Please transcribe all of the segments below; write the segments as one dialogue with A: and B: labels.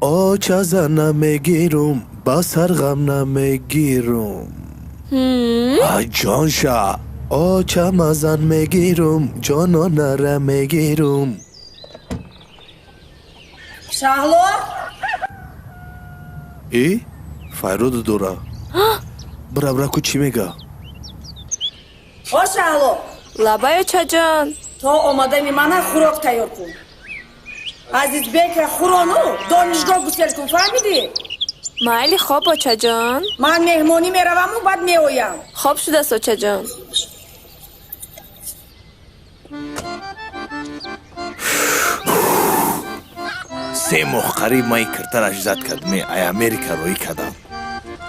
A: Оча зан намегирум, ба сар ғам намегирум. Ай ҷонша, очама зан мегирум, ҷононара мегирум.
B: Шаҳло.
A: И файроду дора, бира, бира, ку чӣ мега?
B: О, Шаҳло.
C: Лабай, очаҷон.
B: То омадани мана хӯрок тайёр кун, Азизбекра хӯрону донишгоҳ гусел кун, фаҳмидӣ?
C: Майли, хоб, очаҷон.
B: Ман меҳмонӣ мераваму баъд меоям.
C: Хоб шудааст, очаҷон.
D: 3 моҳ қариб ман киртараш зад кардме, ай Америка роӣ кардам.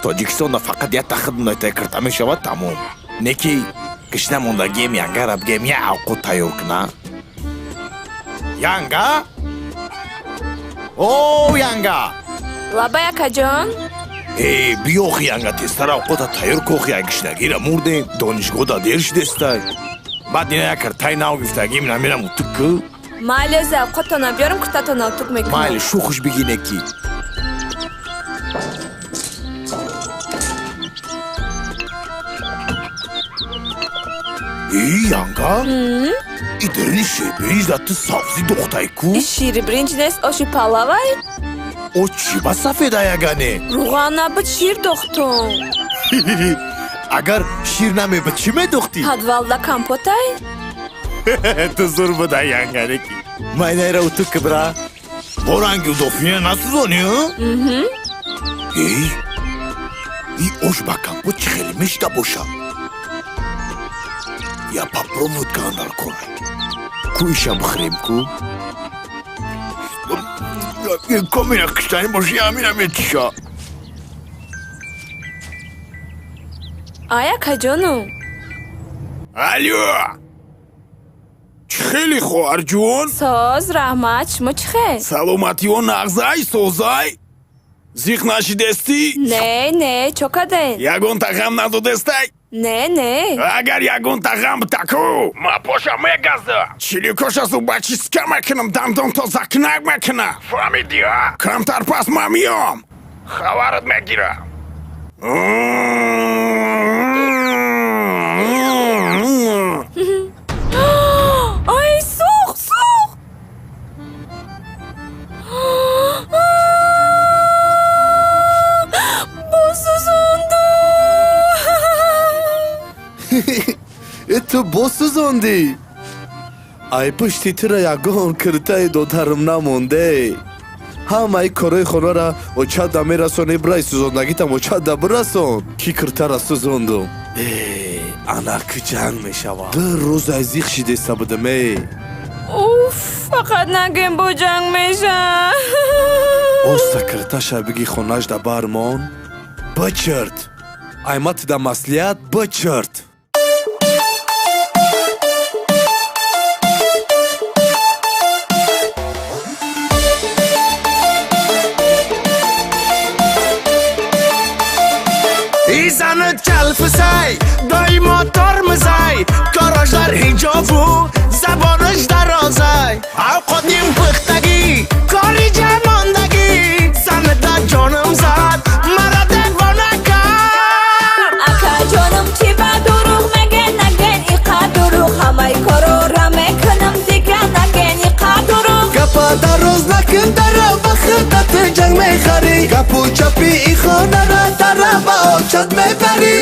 D: Тоҷикистонда фақат як тахид мунайтай кирта мешавад, тамом. Не ки гишна мондагием, янгара бигем, як авқот тайёр куна. Янга, о янга!
C: Лабай, акаҷон.
D: Э, биёхи, янга, тезтар авқота тайёр кохи, ай гишнагира мурдем, донишгоҳда дер шудестай. Баъд ина як киртаи нав гифтагим, намерам утук ку.
C: Майли, ози авқотона биёрам, куртатона утук мекунам.
D: Майли, шухуш бигине ки. И янга, и дарини ширбиринҷ да ту сабзӣ духтай ку?
C: И шири биринҷ нест, оши палавай.
D: О чӣ ба сафеда ягане?
C: Руған набуд, шир дохтум.
D: Агар шир намебуд, чӣ медохтӣ?
C: Подвалда компотай.
D: Ту зур буда, янгане ки. Майнайра утук кибра бо ранги удофина насӯзонӣ. Эй, и ош ба компот чӣ хеле мешида боша? Я попробовать каандар корай ку, иша бихӯрем ку. Комина киштанӣ боши, амина метиша.
C: Ай, акаҷону.
D: Алё, чӣ хеле, хоҳарҷон?
C: Соз, раҳмат, шумо чӣ хел?
D: Саломатиҳо нағзай, созай? Зиқ нашидестӣ?
C: Не, не, чо карден?
D: Ягон тағам надодестай?
C: Не, не.
D: Агар ягон тағам битаку, ма поша мегазда, чиликоша зубочистка мекунам, дандон тозакунак мекуна, фаҳмидӣ? А камтар пас ма миём, хабарат мегирам.
C: Ай, сух, сух! Босӯзонду.
A: Э, ту босӯзондӣ? Ай пушти тура ягон киртаи додарам намонде. Ҳамаи корои хонара очада мерасонӣ, бирай, сӯзондагитам очада бирасон, ки киртара сӯзондум. Э, анаки ҷанг мешавад. 2 рӯз ай зиқ шидеста будам, э.
C: Уф, фақат нагем, бо ҷанг меша.
A: Оста кирташа биги, хонашда бармон, бичирт. Айматида маслиҳат, бичирт.
E: Изанат калфисай, доимо тормозай, кораш дар ҳиҷобу забонаш дарозай, авқотним пухтагӣ, кори ҷамондагӣ, санада ҷонам зад, мара девона кард.
C: Акаҷонум, чӣ ба дурӯғ меген? Наген иқа дурӯғ, ҳамаи корора мекунам, дига наген иқа дурӯғ.
A: Гапа дароз накун, дара ба худат ҷанг мехарӣ, гапу чапи и хонара дара ба очат мебарӣ.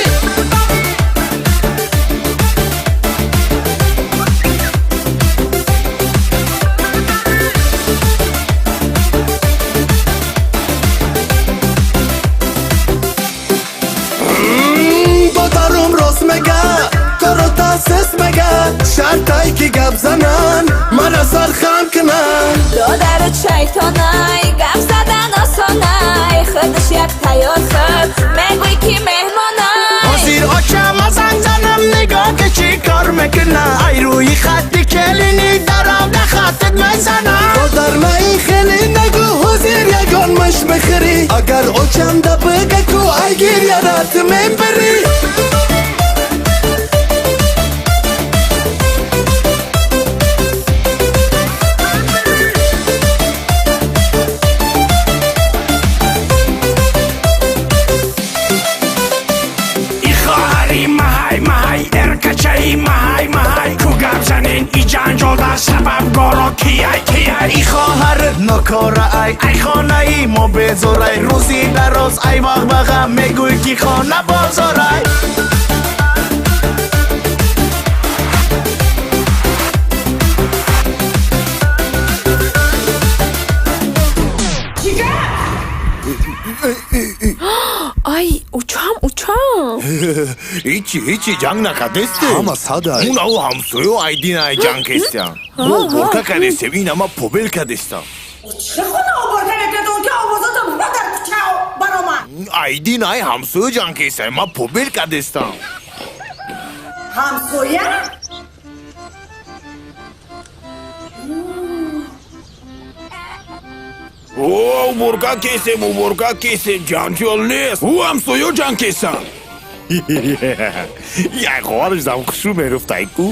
A: Додарум рост мега, корота сес мега, шартай ки гап занан, мара сархам кунан.
C: Додарат шайтонай, гап задан осонай, худаш як тайёр худ мегӯй, ки меҳмонай.
E: Ҳозир очама занг занам, нигоҳ ки чӣ кор мекуна, ай рӯи хатти келини даравда хаттат мезанам.
A: Додар, маи хеле нагӯ, ҳозир ягон муш мехӯрӣ, агар очамда бига ку, ай гирьярат мебарӣ.
E: Нокора ай, ай хонаи мо безорай. Рӯзи дароз ай вағваға мегӯй ки хона бозорай.
C: Ай, учам, учам.
D: Ҳичи, ҳичи, ҷанг накардестем.
A: Ҳама садай.
D: Унаву ҳамсоё айдинай ҷанг кестиям. Мо уборка кардестем, ин ама побел кардестам.
B: Чӣ хона уборка мекардон ки овозатон ҳо дар кӯча баромад?
D: Айдинай ҳамсоё ҷанг кестиям, ма побел кардестам.
B: Ҳамсоя?
F: О, уборка кесем, уборка кесем, ҷанҷол нест. Ӯ ҳамсоё ҷанг кесам.
D: Як хоҳараш дам хушу меруфтай ку.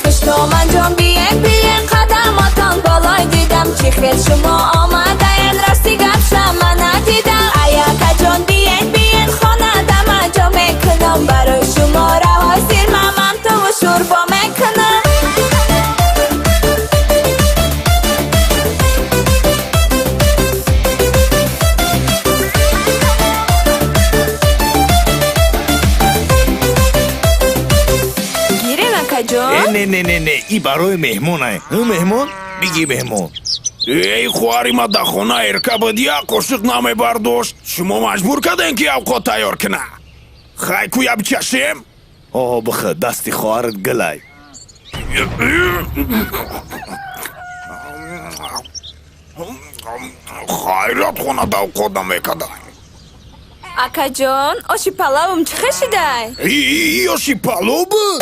C: Хуштоманҷон, биен, биен, қадамотон болой дидам. Чӣ хел шумо омадаен, рости гапша ман надидам. Аякаҷон, биен, биен, хона дамаҷо мекунам. Барои шумо ҳозир ман туву шӯрбо мекунам. Гирем, акаҷон?
D: Э, не, не, не, не, и барои меҳмонай. Ӯ меҳмон? Биги меҳмон.
F: Эй, хоҳари ма дар хона эрка буд, як қошиқ намебардошт. Шумо маҷбур кардем ки авқот тайёр куна. Хай куя бичашем?
D: Оҳо, бихӯ, дасти хоҳарат гилай.
F: Хайрат хонада авқот намекардай.
C: Акаҷон, оши палавум чӣ хел шидай?
F: И оши палов буд?